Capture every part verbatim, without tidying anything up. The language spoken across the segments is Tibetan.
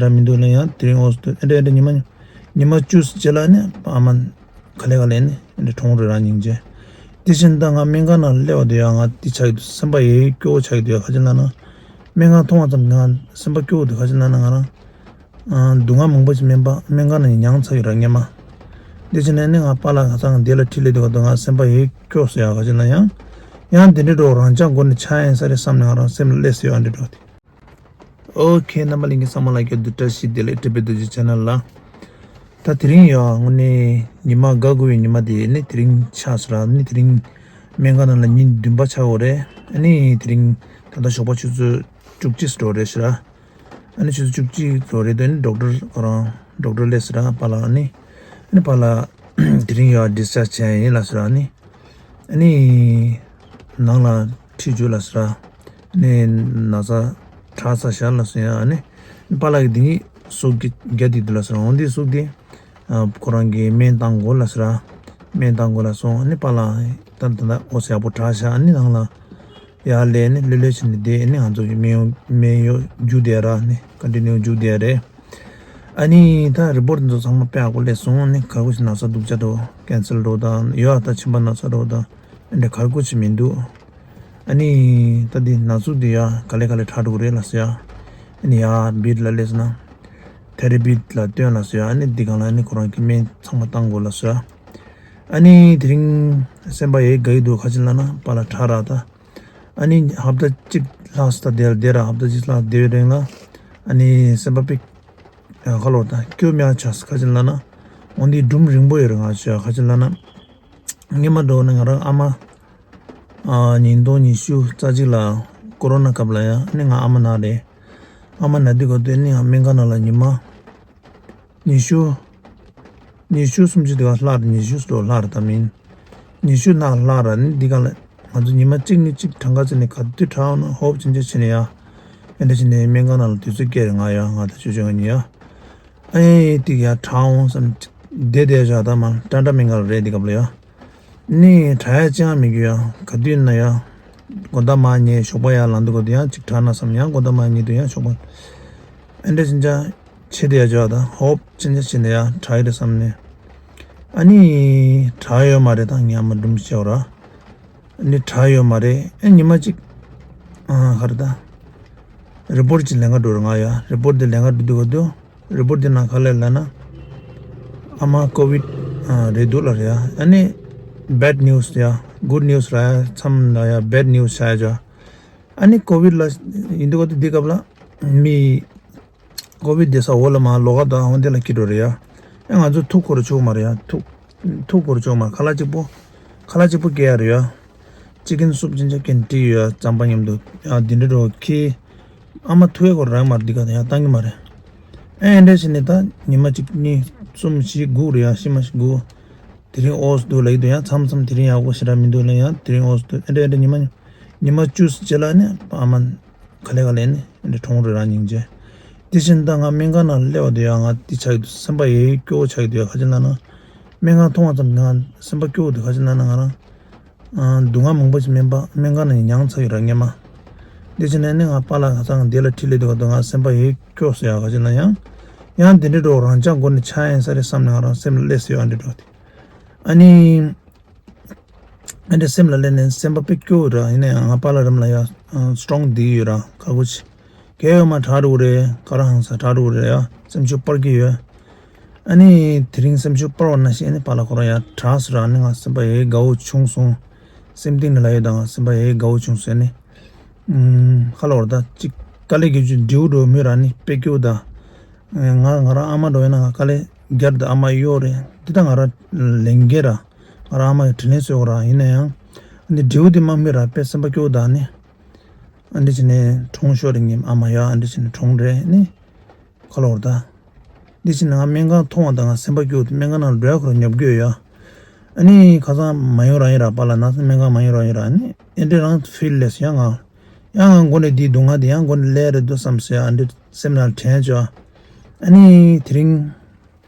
འདྲ་མི་འདུག་ལ་ཡང་དེ་རིང་འོ་སོ་ཨེ་འདྲ་ཨེ་འདྲ་ཉི་མ་ཉི་མ་བཅུ་ཙམ་རྗེས་ལ་ནི་ཨ་མ་ག་ལེ་ག་ལེ་ནི་ཨེ་འདྲ་གྲོངས་རེད་རང་སྙིང་རྗེ། དེ་བཞིན་ད་ང་སྨན་ཁང་ནང་སླེབས་པ་དེ་ཡང་ང་འདི་ཆགས་ཀྱི་འདུག་སེམས་པ་ཡེ་སྐྱོ་བོ་ཆགས་ཀྱི་འདུག་ཡ་ག་ཅི་ལབ་ན། སྨན་ཁང་མཐོང་བ་ཙམ་གྱིས་ང་སེམས་པ་སྐྱོ་བོ་འདུག་ག་ཅི་ལབ་ན་ང་རང་སྡུག་བསྔལ་མང་པོ་ཞིག་སྨན་པ་སྨན་ཁང་ནང་མྱངས་ཚར་ཡོད་ར་སྔོན་མ། དེ་བྱས་ནས་ནི་ང་པཱ་ལགས་ཁ་སང་འདི་ལ་ཁྲིད་སླེབས་དུས་སྐབས་དུ་ང་སེམས་པ་ཡེ་སྐྱོ་སོང་ཡ་ག་ཅི་ལབ་ན་ཡང་། ཡང་འདི་འདྲའི་འགྲོ་རང་ཅག་མགོ་ནས་ཆགས་ཡིན་ས་རེད་བསམ་ནས་ང་རང་སེམས་ལ་སླེབས་སོང་ཡ་འདི་འགྲོ་དེ། ཨོ་ཁེ། རྣམ་པ་ལྷན་རྒྱས་ཚང་མ་ལ་སྐྱབས་འདི་བཀྲ་ཤིས་བདེ་ལེགས་བཀྲ་བྷེ་རྡོ་རྗེ་ཆེ་ནལ་ལ། ད་དེ་རིང་ཡ་དངོས་གནས་ཉི་མ་དགའ་དགོས་པའི་ཉི་མ་དེ་ནི་དེ་རིང་ཆགས་སོང་ར་ནི་དེ་རིང་སྨན་ཁང་ནང་ལ་ཉིན་བདུན་པ་ཆགས་ཡོད་རེད། ཨ་ནི་དེ་རིང་ད་ལྟ་ཞོགས་པ་ཆུ་ཚོད་བཅུ་གཅིག་འགྲོ་རེད་ཤག་ར། ཨ་ནི་ཆུ་ཚོད་བཅུ་གཅིག་འགྲོ་རེད་དེ་ནི་ཌོག་ཊར་ཁོ་རང་ཌོག་ཊར་སླེབས་སོང་ར་པཱ་ལགས་ཨ་ནི། ཨ་ནི་པཱ་ལགས་དེ་རིང་ཡ་ཌིས་ཅཱརྗ་བྱས་ཡིན་ལབ་སོང་ར་ཨ་ནི། ཨ་ནི་ནང་ལ་ཁྲིད་བཅུག་ལབ་སོང་ར། ཨ་ནི་ན་ཚ་དྲག་ཚར་ཤག་ལབ་སོང་ཡ་ཨ་ནི། པཱ་ལགས་ཀྱིས་དེ་ཉིད་ཟུག་གི་རྒྱ་དེ་དུ་ལབ་སོང་ར་འོང་དེ་ཟུག་དེ། ཁོ་རང་གིས་སྨན་བཏང་དགོས་ལབ་སོང་ར། སྨན་བཏང་དགོས་ལབ་སོང་ཨ་ནི་པཱ་ལགས་ད་ད་ད་འོ་ཟེར་ཡག་པོ་དྲག་ཤག་ཨ་ནི་ནང་ལ། ཡར་ལས་ནི་ལྷོད་ལྷོད་བྱས་ནས་བསྡད་ནི་ང་ཚོ་གི་སྨན་གཡོག་སྨན་གཡོག་རྒྱུགས་བསྡད་ར་ནི་ཀོན་ཊི་ནིའུ་རྒྱུགས་བསྡད་རེད། ཨ་ནི་ད་རི་པོར་ཊི་འདི་ཚོ་ཚང་མ་དཔེ་ཡག་པོ་སླེབས་སོང་ནི་ག་གུ་ཞིག་ན་ཚ་སྡུག་ཅག་འགྲོ་ཀེན་སར་འགྲོ་དང་ཡོད་ཨ་ད་མཆིན་པ་ན་ཚ་འགྲོ་དང་ཨ་འདྲ་ག་གུ་ཞིག་མི་འདུག་ཨ་ནི་ད་འདི་ན་ཟུག་འདི་ཡ་ག་ལེ་ག་ལེ་དྲག་འགྲོ་གི་རེད་ལབ་སོང་ཡ། ཨ་ནི་ཡ་བིད་ལ་སླེབས་སོང་ན་ཐེ་ར་པི་ལ་སྟོན་ལབ་སོང་ཡ་ཨ་ནི་འདི་གང་ལ་ཨ་ནི་ཁོ་རང་གི་སྨན་ཚང་མ་བཏང་དགོས་ལབ་སོང་ཡ། ཨ་ནི་དེ་རིང་སེམས་པ་ཡེ་དགའ་ཡི་འདུག་ག་ཅི་ལབ་ན་པཱ་ལགས་དྲག་ར་ད། ཨ་ནི་ཧབ་ཏ་གཅིག་ལྷག་ཙམ་ད་དེར་དེ་ར་ཧབ་ཏ་གཅིག་ལྷག་དེའི་རིང་ལ་ཨ་ནི་སེམས་པ་པིག་ཁ་ལོ་ད་སྐྱོ་མེད་ཆགས་ཁ་ཅིག་ལབ་ན་འོ་འདི་སྒྲུང་རིང་པོ་ཡོད་རེད་ང་ཚོས་ཁ་ཅིག་ལབ་ན། སྔོན་མ་འགྲོ་ན་ང་རང་ཨ་མ་ཉིས་སྟོང་ཉི་ཤུ་རྩ་གཅིག་ལ་ཀོ་རོ་ན་སྐབས་ལ་ཡང་ཨ་ནི་ང་ཨ་མ་ན་རེད། ཨ་མ་ན་དུས་སྐབས་དུ་ཨ་ནི་ང་སྨན་ཁང་ནང་ལ་ཉི་མ། ཉི་ཤུ། ཉི་ཤུ་སུམ་ཅུ་དེ་ག་ལྷག་རེད་ཉི་ཤུ་སུ་ལྷག་རེད་ད་མིན། ཉི་ཤུ་ནང་ལྷག་ར་ནི་འདི་ག་ལ་ང་ཚོ་ཉི་མ་གཅིག་ནི་གཅིག་གྲངས་ཀ་ཙི་ནས་ག་དུས་དྲག་ན་ཧོབ་ཅན་ཅན་ཕྱིན་ནས་ཡ། ཨེ་འདྲ་ཕྱིན་ནས་སྨན་ཁང་ནང་ལ་དུས་ཚོད་སྐྱེལ་རེད་ང་ཡ་ང་ད་ཆོས་ཆོས་ང་ཉི་ཡ། ཨེ་ཏིག་ཡ་དྲག་འོང་བསམ་བསྡད་བསྡད་བཞག་ད་མ་ཏྲ་ཏྲ་སྨན་ཁང་ལ་རེད་འདི་སྐབས་ལ་ཡ། ནི་དྲག་ཡ་ཅང་མི་དགོས་ཡ་ག་དུས་ན་ཡ། དགོང་དག་མ་ཉལ་ཞོགས་པ་ཡ་ལངས་དུས་ག་དུས་ཡང་གཅིག་དྲག་ན་བསམ་ཡང་དགོང་དག་མ་ཉལ་དུས་ཡང་ཞོགས་པ། ཨེ་འདྲ་ཕྱིན་ཅང་། ཆེ་དེ་ཡ་ཅོ་ཨ་ད་ཧོབ་ཅན་ཅན་ཕྱིན་ནས་ཡ་དྲག་ཡོད་རེད་བསམ་ནས། ཨ་ནི། དྲག་ཡོད་མ་རེད་ད་ངས་ཨ་མ་སྒྲུང་བཤད་ར། ཨ་ནི་དྲག་ཡོད་མ་རེད་ཨེ་ཉི་མ་གཅིག་ཨ་ག་རེ་ད། རི་པོར་ཊི་ཅིག་ལེན་ག་འགྲོ་རེད་ང་ཡ་རི་པོར་ཊི་དེ་ལེན་ག་འགྲོ་དུས་ག་དུས་རི་པོར་ཊི་དེ་ནང་ག་ལ་ལབ་ན། ཨ་མ་ཀོ་བིད་ཨ་རེད་འདུག་ལ་རེད་ཡ་ཨ་ནི། བེཌ་ནིའུ་སི་ཡ་གུཌ་ནིའུ་སི་ར་ཡ་མཚམས་ལ་ཡ་བེཌ་ནིའུ་སི་ཆགས་ཡ་ཅོ། ཨ་ནི་ཀོ་བིད་ལ་ཡིན་དུས་ག་དུས་འདི་སྐབས་ལ་མི། ཀོ་བིད་དེ་ས་འོག་ལ་མ་ལོགས་ཀ་དང་འོ་དེ་ལ་སྐྱིད་འགྲོ་རེད་ཡ། ཡ་ང་ཚོ་ཐུག་འཁོར་ཆོག་མ་རེད་ཡ་ཐུག་ཐུག་འཁོར་ཆོག་མ་རེད་ཁ་ལག་གཅིག་པོ། ཁ་ལག་གཅིག་པོ་སྐྱེལ་ཡ་རེད་ཡ། ཅི་ཀན་སུབ་ཅན་ཅག་ཀན་ཊི་ཡོད་ཡ་རྩམ་པ་མཉམ་དུ་ཡ་དེ་འདྲ་འགྲོ་ཁྱི། ཨ་མ་ཐུག་ཡ་ཁོ་རང་མ་རེད་འདི་ག་ཡ་བཏང་གི་མ་རེད། ཨེ་འདྲ་བྱས་ནས་ད་ཉི་མ་གཅིག་གཉིས་གསུམ་བཞི་དགུ་རེད་ཡ་ཤི་མ་ཤི་དགུ། དེ་རིང་ཨོ་སི་འདུག་ལ་ཡི་འདུག་ཡང་མཚམས་མཚམས་དེ་རིང་ཡག་པོ་ཞེ་དྲག་མི་འདུག་ལ་ཡང་དེ་རིང་ཨོ་སི་འདུག་ཨེ་འདྲ་ཨེ་འདྲ་ཉི་མ་ཉི་མ་བཅུ་རྗེས་ལ་ནི་ཨ་མ་ག་ལེ་ག་ལེ་ནི་ཨེ་འདྲ་གྲོངས་རེད་རང་སྙིང་རྗེ། དེ་བཞིན་ད་ང་སྨན་ཁང་ནང་སླེབས་པ་དུ་ཡང་ང་འདི་ཆགས་ཀྱི་འདུག་སེམས་པ་ཡེ་སྐྱོ་བོ་ཆགས་ཀྱི་འདུག་ཡ་ཁ་ཅིག་ལབ་ན། སྨན་ཁང་མཐོང་བ་ཙམ་གྱིས་ང་སེམས་པ་སྐྱོ་བོ་འདུག་ཁ་ཅིག་ལབ་ན་ང་རང་སྡུག་བསྔལ་མང་པོ་ཞིག་སྨན་པ་སྨན་ཁང་ནང་མྱངས་ཚར་ཡོད་ར་སྔོན་མ། དེ་བཞིན་ནས་ནི་ང་པཱ་ལགས་ཁ་སང་འདི་ལ་ཁྲིད་སླེབས་དུས་སྐབས་དུ་ང་སེམས་པ་ཡེ་སྐྱོ་སོང་ཡ་ཁ་ཅིག་ལབ་ཡང་། ཡང་འདི་འདྲའི་འགྲོ་རང་ཅག་མགོ་ནས་ཆགས་ཡིན་ས་རེད་བསམ་ནས་ང་རང་སེམས་ལ་སླེབས་སོང་ཡ་འདི་འགྲོ་དེ། ཨ་ནི། ཨ་འདྲ་སེམས་ལ་སླེབས་ནས་སེམས་པ་དཔེ་སྐྱོ་ར་ཡིན་ན་ཡང་ང་པཱ་ལགས་རིང་ལ་ཡ་སི་ཊོང་བསྡད་ཡོད་ར་ཁ་ཁུ་ཆེ། གལ་ཡོད་མ་དྲག་འགྲོ་གི་རེད་ག་ར་ཧང་ས་དྲག་འགྲོ་གི་རེད་ཡ་སེམས་ཤུགས་སྤར་གི་ཡོད། ཨ་ནི་དེ་རིང་སེམས་ཤུགས་སྤར་བ་ནང་བཞིན་ཨ་ནི་པཱ་ལགས་ཁོ་རང་ཡ་དྲག་སོང་ར་ཨ་ནི་ང་སེམས་པ་ཡེ་དགའ་བོ་བྱུང་སོང་། སེམས་གཏིང་ནས་ལབ་ཡོད་ད་ང་སེམས་པ་ཡེ་དགའ་བོ་བྱུང་སོང་ཨ་ནི། ཁ་ལོ་བར་ད་ཅིག་དཀའ་ལས་བརྒྱབ་རྒྱུ་འབྲས་བུ་འགྲོ་མོད་ར་ཨ་ནི་དཔེ་སྐྱོ་ད། ང་ང་རང་ཨ་མ་འགྲོ་ཡིན་ན་ང་དཀའ་ལས་བརྒྱབ་ད་ཨ་མ་གཡོག་རེད་འདི་ད་ང་རང་ལས་འགན་ར། ང་རང་ཨ་མ་ཡི་དྲིན་ལན་གསོས་གོ་ར་ཡིན་ན་ཡང་། འདི་འབྲས་བུ་འདི་མ་སྨིན་ར་དཔེ་སེམས་པ་སྐྱོ་ད་ནི། ཨ་འདི་བྱས་ནས་གྲོངས་ཤོར་རེད་ངའི་ཨ་མ་ཡ་ཨ་འདི་བྱས་ནས་གྲོངས་རེད་ནི། ཁ་ལོ་བར་ད། འདི་བྱས་ནས་ང་སྨན་ཁང་མཐོང་བ་དང་ང་སེམས་པ་སྐྱོ་དུ་སྨན་ཁང་ནང་འགྲོ་ཡ་ཁོ་ར་ཉོབ་དགོས་ཡ། ཨ་ནི་ཁ་སང་མ་ཡོང་རང་ཡིན་ར་པཱ་ལགས་ན་སྨན་ཁང་མ་ཡོང་རང་ཡིན་ར་ནི་ཨེ་འདྲས་རང་ཕིལ་ལས་སུ་ཡ་ང་། ཡང་ང་མགོ་ནས་འདི་སྡུག་བསྔལ་འདི་ཡང་མགོ་ནས་ལས་རེད་འདུག་བསམ་སོང་ཡ་ཨ་འདྲས་སེམས་ནང་དྲན་བྱོས། ཨ་ནི་དེ་རིང་།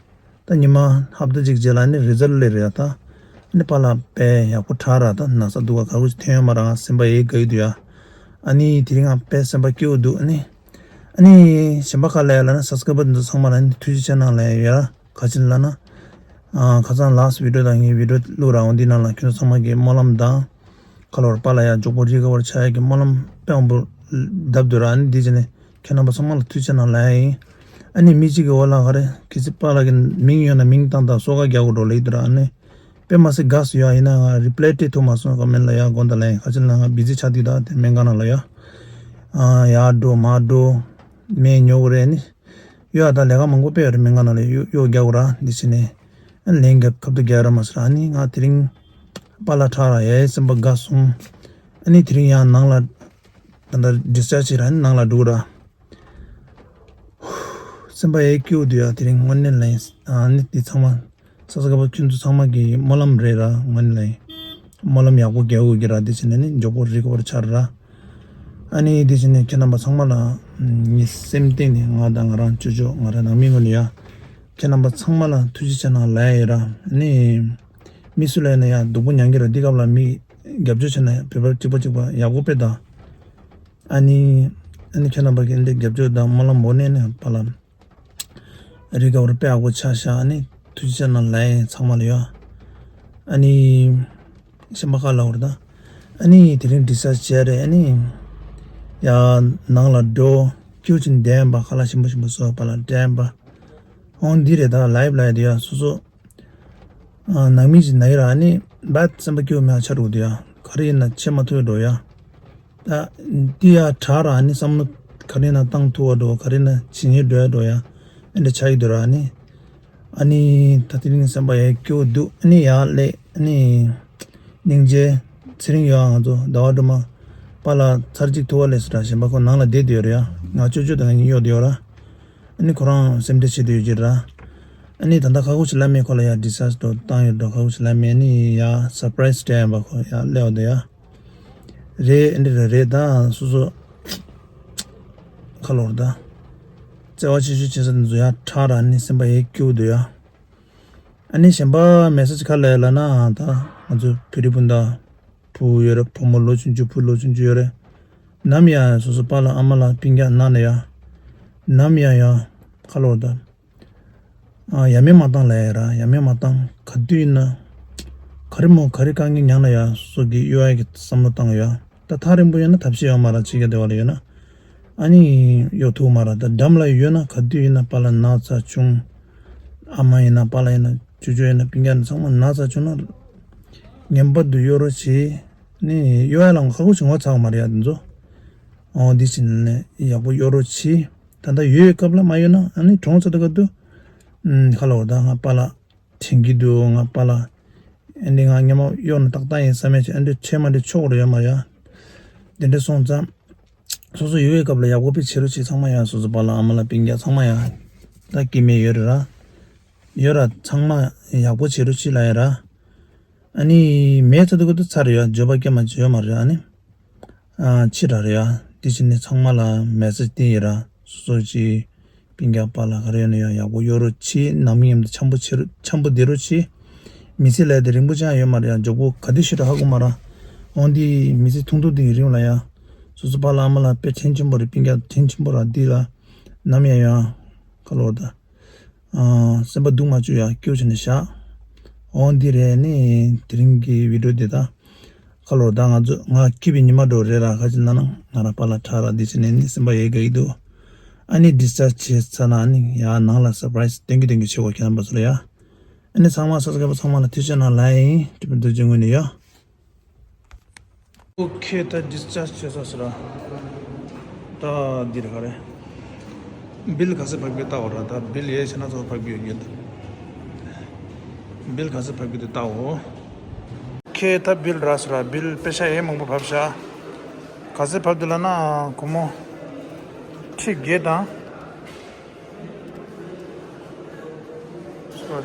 ད་ཉི་མ་ཧབ་ཏ་གཅིག་རྗེས་ལ་ནི་རི་ཛལ་སླེབས་རེད་ད། ཨ་ནི་པཱ་ལགས་དཔེ་ཡག་པོ་དྲག་ར་ད་ན་ཚ་སྡུག་ག་ག་རུ་ཐོན་ཡོད་མ་ར་ང་སེམས་པ་ཡེ་དགའ་ཡི་འདུག་ཡ། ཨ་ནི་དེ་རིང་ང་དཔེ་སེམས་པ་སྐྱིད་པོ་འདུག་ཨ་ནི། ཨ་ནི་གཞན་པ་ག་ལ་ཡ་ལབ་ན་སབ་སི་ཀ་རའི་བར་འདི་ཚོ་ཚང་མ་ལ་ནི་ཐུགས་རྗེ་ཆེ་གནང་ལབ་ཡ་ཡོད་ར། ག་ཅི་ལབ་ན། ཨ་ཁ་སང་ལཱ་སི་ཊི་བི་ཌི་ཡོ་དང་ངའི་བི་ཌི་ཡོ་བླུགས་ར་འོང་འདི་ནང་ལ་ཁྱོད་ཚོ་ཚང་མ་གི་སྨོན་ལམ་དང་། ཁ་ལོར་པཱ་ལགས་ཡ་མགྱོགས་པོ་རི་ཀ་བར་ཆགས་ཡ་གི་སྨོན་ལམ་དཔེ་མང་པོ་བརྡབ་འདུག་ར། ཨ་ནི་འདི་བྱས་ནས་ཁྱེད་རྣམ་པ་ཚང་མ་ལ་ཐུགས་རྗེ་ཆེ་གནང་ལབ་ཡ་ཡིན། ཨ་ནི་མི་གཅིག་གི་འོག་ལ་ག་རེ་གལ་སྲིད་པཱ་ལགས་ཀྱི་མིང་ཡོད་ན་མིང་བཏང་དང་སོ་ག་རྒྱག་དགོས་འགྲོ་ལབ་ཀྱི་འདུག་ར། ཨ་ནི་དཔེ་མ་སྲིད་དགའ་སོང་ཡ། ཡིན་ན་ང་རི་པི་ལེ་སྤྲད་ཐུབ་མ་སོང་། ཀོ་མེན་ལ་ཡ་དགོངས་དག་ལབ་ཡ་ཡིན། ག་ཅི་ལབ་ན་ང་བི་ཛི་ཆགས་འདུག་ད་དེ་སྨན་ཁང་ནང་ལ་ཡ། ཨ་ཡར་འགྲོ་མར་འགྲོ་སྨན་ཉོ་དགོས་རེད། ཨ་ནི་གཡོག་ད་ལས་ཀ་མང་པོ་དཔེ་ཡོད་རེད། སྨན་ཁང་ནང་ལ་གཡོག་གཡོག་རྒྱག་དགོས་ར། འདི་བྱས་ནས་ཨ་ལན་རྒྱབ་ཁབ་ཏུ་རྒྱག་ར་མ་ཟེར། ཨ་ནི་ང་དེ་རིང་པཱ་ལགས་ཁྲག་ར་ཡའི་སེམས་པ་དགའ་སོང་། ཨ་ནི་དེ་རིང་ཡང་ནང་ལ་ད་ལྟ་ཌིས་ཅཱར་ཇི་བྱས་ར། ཨ་ནི་ནང་ལ་འགྲོ་གི་ར། སེམས་པ་ཡའི་སྐྱིད་པོ་འདུག་ཡ། དེ་རིང་དངོས་གནས་ལ་ཡིན། ཨ་ནི་འདི་ཚང་མ་ས་ས་ག་པ་ཁྱོད་ཚོ་ཚང་མ་གི་སྨོན་ལམ་རེད་ར། དངོས་གནས་ལ་ཡིན། སྨོན་ལམ་ཡག་པོ་རྒྱག་དགོས་ཀྱི་ར། འདི་བྱས་ནས་ནི་མགྱོགས་པོ་རི་ཀ་བར་ཆགས་ར། ཨ་ནི་འདི་བྱས་ནས་ཁྱེད་རྣམ་པ་ཚང་མ་ལ་ངའི་སེམས་གཏིང་ནས་ང་དང་ང་རང་ཅོ་ཅོ་ང་རང་ནང་མི་ངོས་ནས་ཡ། ཁྱེད་རྣམ་པ་ཚང་མ་ལ་ཐུགས་རྗེ་ཆེ་གནང་ལབ་ཡ་ཡིན་ར། ཨ་ནི་མི་སུ་ལ་ཡིན་ན་ཡ་སྡུག་པོ་མྱངས་ཀྱི་ར། འདི་སྐབས་ལ་མི་རྒྱབ་སྐྱོར་བྱས་ན་བོད་པ་གཅིག་པ་གཅིག་པ་ཡག་པོ་དཔེ་ད། ཨ་ནི་ཨ་ནི་ཁྱེད་རྣམ་པ་གི་འདི་རྒྱབ་སྐྱོར་དང་སྨོན་ལམ་འོ་ནས་ནས་པཱ་ལགས། རི་ཀ་བར་དཔེ་ཡག་པོ་ཆགས་ཤག་ཨ་ནི་ཐུགས་རྗེ་ཆེ་གནང་ལབ་ཡ་ཡིན་ཚང་མ་ལ་ཡ། ཨ་ནི་གཞན་པ་ག་ལབ་དགོས་རེད་ད། ཨ་ནི་དེ་རིང་ཌིས་ཅཱར་ཇི་བྱས་རེད། ཨ་ནི་ཡ་ནང་ལ་འགྲོ། ཁྱེད་ཀྱིས་བདེན་པ་ཁ་ལག་ཞིམ་པོ་ཞིམ་པོ་བཟོས་པ་ལ་བདེན་པ། འོང་འདི་རེད་ད། ལའིབ་ལ་ཡ་དེ་ཡ་སོ་སོ། ཨ་ནང་མི་ཅིག་ན་ཡི་ར། ཨ་ནི་བད་སེམས་པ་སྐྱོ་མེད་ཆ་རུག་དུ་ཡ། ག་རེ་ཡིན་ན་བྱེད་མ་ཐུབ་འགྲོ་ཡ། ད་འདི་ཡ་དྲག་ར། ཨ་ནི་བསམ་བློ་ག་རེ་ཡིན་ན་བཏང་ཐུབ་པ་འགྲོ། ག་རེ་ཡིན་ན་ཇི་སྙེད་འགྲོ་ཡ་འགྲོ་ཡ། ཨ་འདྲ་ཆགས་ཡི་འདུག་ར། ཨ་ནི་ཨ་ནི་ད་དེ་རིང་སེམས་པ་ཡ་སྐྱོ་འདུག་ཨ་ནི་ཡ་ལས་ཨ་ནི་སྙིང་རྗེ། ཚེ་རིང་ཡོད་ང་ཚོ་ཟླ་བ་སྒྲོལ་མ། པཱ་ལགས་ཚར་གཅིག་ཐུག་པ་ལས་སུ་ར། གཞན་པ་ཁོ་ནང་ལ་བསྡད་དུ་ཡོད་རེད་ཡ། ང་ཅོ་ཅོ་དང་ང་གཉིས་གཡོག་དུ་ཡོད་ར། ཨ་ནི་ཁོ་རང་སེམས་ཁྲལ་བྱེད་དུ་ཡོད་ཀྱི་ར། ཨ་ནི་ད་ལྟ་ཁ་ཁུ་ཆི་ལ་མེ་ཁོ་ལ་ཡ་ཌིས་ཅཱར་ཇི་དོ་བཏང་ཡོད་འགྲོ། ཁ་ཁུ་ཆི་ལ་མེ་ནི་ཡ་སར་པ་རའི་ཛི་སྤྲད་ཡ་པ་ཁོ་ཡ་སླེབས་འདུག་ཡ། རེད་ཨ་འདི་རེད་རེད་ད་སོ་སོ། ཁ་ལོར་ད། བརྩེ་བ་ཆེ་ཤོས་བྱེད་ས་འདི་ཚོ་ཡ་ཁྲག་ར། ཨ་ནི་སེམས་པ་ཡ་སྐྱིད་པོ་འདུག་ཡ། ཨ་ནི་གཞན་པ་མེ་སེ་ཇི་ག་ལབ་ཡ་ལབ་ན་ད་ང་ཚོ་བོད་རིགས་སྤུན་ཟླ་བུ་ཡོད་རེད། བུ་མོ་ལོ་ཆུང་ཆུང་བུ་ལོ་ཆུང་ཆུང་ཡོད་རེད། ནམ་ཡང་སོ་སོ་པཱ་ལགས་ཨ་མ་ལགས་སྤུན་ཀྱག་ནང་ནས་ཡ། ནམ་ཡང་ཡ། ཁ་ལོར་ད། ཨ་ཡ་མེད་མ་བཏང་ལབ་ཡ་ར། ཡ་མེད་མ་བཏང་། ག་དུས་ཡིན་ན། ག་རེ་མོ་ག་རེ་དཀའ་ངལ་མྱངས་ན་ཡ་སོ་སོ་གི་གཡོལ་ཡ་གི་བསམ་བློ་བཏང་ཡ། ད་ཐག་རིང་པོ་ཡོད་ན་ཐབས་ཤེས་ཡོད་མ་རེད། ཕྱི་རྒྱལ་སྡོད་པ་ལ་ཡོད་ན། ཨ་ནི་གཡོལ་ཐུབ་མ་རེད། ད་འགྲམ་ལ་ཡོད་ན་ག་དུས་ཡིན་ན་པཱ་ལགས་ན་ཚ་བྱུང་། ཨ་མ་ཡིན་ན་པཱ་ལགས་ཡིན་ན་ཅོ་ཅོ་ཡིན་ན་སྤུན་ཀྱག་ཡིན་ན་ཚང་མ་ན་ཚ་བྱུང་ན། ངེས་པར་དུ་གཡོལ་རོགས་བྱེད། ཨ་ནི་གཡོལ་ཡ་ལ་ཁ་ཁུ་ཆི་ངོ་ཚ་གི་མ་རེད་ཡ་འདི་ཚོ། འོ་འདི་བྱས་ནས་ཡག་པོ་གཡོལ་རོགས་བྱེད། ད་ལྟ་ཡོད་སྐབས་ལ་མ་གཡོལ་ན་ཨ་ནི་གྲོངས་ཚར་དུས་སྐབས་དུ། ཨུམ་ཁ་ལོ་ད་ང་པཱ་ལགས་དྲན་གྱི་འདུག་ང་པཱ་ལགས་ཨ་འདི་ང་སྔོན་མ་གཡོལ་ན་ཏག་ཏག་ཡིན་བསམ་ཡ་ཅིག་ཨ་འདི་བྱས་མ་འདི་ཆོག་རེད་ཡོད་མ་རེད་ཡ། དེ་འདྲ་སོང་ཙང་། སོ་སོ་ཡོད་པའི་སྐབས་ལ་ཡག་པོ་དཔེ་བྱེད་རོགས་བྱེད་ཚང་མ་ཡ། སོ་སོ་པཱ་ལགས་ཨ་མ་ལགས་སྤུན་ཀྱག་ཚང་མ་ཡ། ད་སྐྱེ་དམན་ཡོད་རེད་ར། ཡོད་ར་ཚང་མ་ཡག་པོ་བྱེད་རོགས་བྱེད་ལབ་ཡ་ར། ཨ་ནི་མེད་ཚ་དུས་ཀ་དུ་ཚར་ཡོད། འགྱོད་པ་སྐྱེ་མ་བྱེད་ཡོད་མ་རེད་ཨ་ནི། ཨ་ཕྱི་དྲགས་རེད་ཡ། དེ་བྱས་ནས་ཚང་མ་ལ་མེ་སེ་ཇི་བསྟན་ཡོད་ར། སོ་སོ་ཅིག་སྤུན་ཀྱག་པཱ་ལགས་ག་རེ་ཡོད་ན་ཡང་ཡག་པོ་གཡོལ་རོགས་བྱེད། ནང་མི་མཉམ་དུ་འཆམ་པོ་བྱེད་རོགས་འཆམ་པོ་བསྡད་རོགས་བྱེད། མི་ཚེ་ལས་དེ་རིང་པོ་ཅང་ཡོད་མ་རེད་ཡ། མགྱོགས་པོ་ག་དུས་ཤི་ར་ཧ་གོ་མ་ར། འོང་འདི་མི་ཚེ་ཐུང་ཐུང་འདི་ཡི་རིང་ལ་ཡ། སོ་སོ་པཱ་ལགས་ཨ་མ་ལགས་དཔེ་དྲིན་ཆེན་པོ་རེད། སྤུན་ཀྱག་དྲིན་ཆེན་པོ་ར། འདི་ལ་ནམ་ཡང་ཡང་ཁ་ལོ་ད། ཨ་སེམས་པ་སྡུག་མ་བཅུག་ཡ། སྐྱིད་པོ་བྱས་ནས་བཞག་འོང་འདི་རེད། ནི་དེ་རིང་གི་བི་ཌིའོ་འདི་ད། ཁ་ལོ་ད་ང་ཚོ་ང་སྐྱིད་པའི་ཉི་མ་འགྲོ་རེད་ར། ཁ་ཅིག་ན་ན་ང་ར་པཱ་ལགས་ཁྲག་ར་འདི་བྱས་ནས་ནི་སེམས་པ་ཡེ་དགའ་ཡི་འདུག་ཨ་ནི་ཌིས་ཅཱར་ཇི་བྱས་ཚར་ན་ཨ་ནི་ཡ་ནང་ལ་སར་པ་རའི་ཛི་སྟོན་གི་སྟོན་གི་བྱེད་དགོས་ཁྱེད་རྣམ་པ་ཚོ་ལ་ཡ། ཨ་ནི་ཚང་མ་སབ་སི་ཀ་རའིབ་པར་ཚང་མ་ལ་ཐུགས་རྗེ་གནང་ལབ་ཡིན། ཀྲི་པི་ལ་རྡོ་རྗེ་ངོས་ནས་ཡ། ཨོ་ཁེ། ད་ཌིས་ཅཱར་ཇི་བྱས་ཚར་ཟེར་ར། ད་འདི་རེད་ག་རེ། བིལ་ག་ཚོད་ཕབ་ཀྱི་ལྟ་འོ་ར། ད་བིལ་ཡས་བྱས་ན་ཚོ་ཕབ་ཀྱི་ཡོད་ཀྱི་འདུག་བིལ་ག་ཚོད་ཕབ་ཀྱི་འདུག་ལྟ་འོ། ཁེ། ད་བིལ་རག་ཟེར་ར། བིལ་པེ་ཤ་ཡས་མང་པོ་ཕབ་ཤག་ག་ཚོད་ཕབ་འདུག་ལབ་ན་སྒོར་མོ་ཁྲི་བརྒྱད་དང་།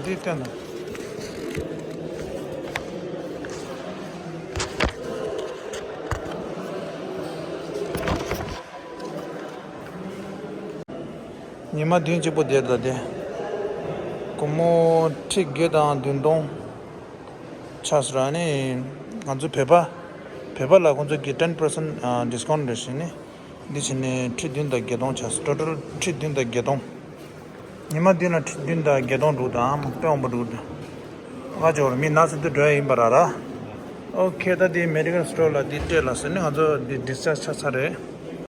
འདི་བསྟན་དང་། ཉི་མ་བདུན་གཅིག་པོ་བསྡད་ད་དེ། སྒོར་མོ་ཁྲི་བརྒྱད་དང་བདུན་སྟོང་ཆགས་སོང་ར། ནི་ང་ཚོ་བོད་པ་བོད་པ་ལ་ཁོང་ཚོ་གི་ten percent discount རེད་ཟེར་ནི། འདི་བྱས་ནས་ཁྲི་བདུན་དང་བརྒྱད་སྟོང་ཆགས་སོང་། ཊོ་ཊལ་ཁྲི་བདུན་དང་བརྒྱད་སྟོང་། ཉི་མ་བདུན་ལ་ཁྲི་བདུན་དང་བརྒྱད་སྟོང་འགྲོ་དང་། དཔེ་འོང་པ་འགྲོ་དང་། ཁ་ཅོར་མི་ན་ཚ་དུ་འགྲོ་ཡ་ཡིན་པ་ར་ར། ཨོ་ཁེ། ད་འདི་མེ་ཌི་ཀལ་སི་ཊོར་ལ་འདི་སྤྲད་ལ་ཟེར་ནས་ང་ཚོ་འདི་ཌིས་ཅཱར་ཇི་ཆགས་ཚར་རེད།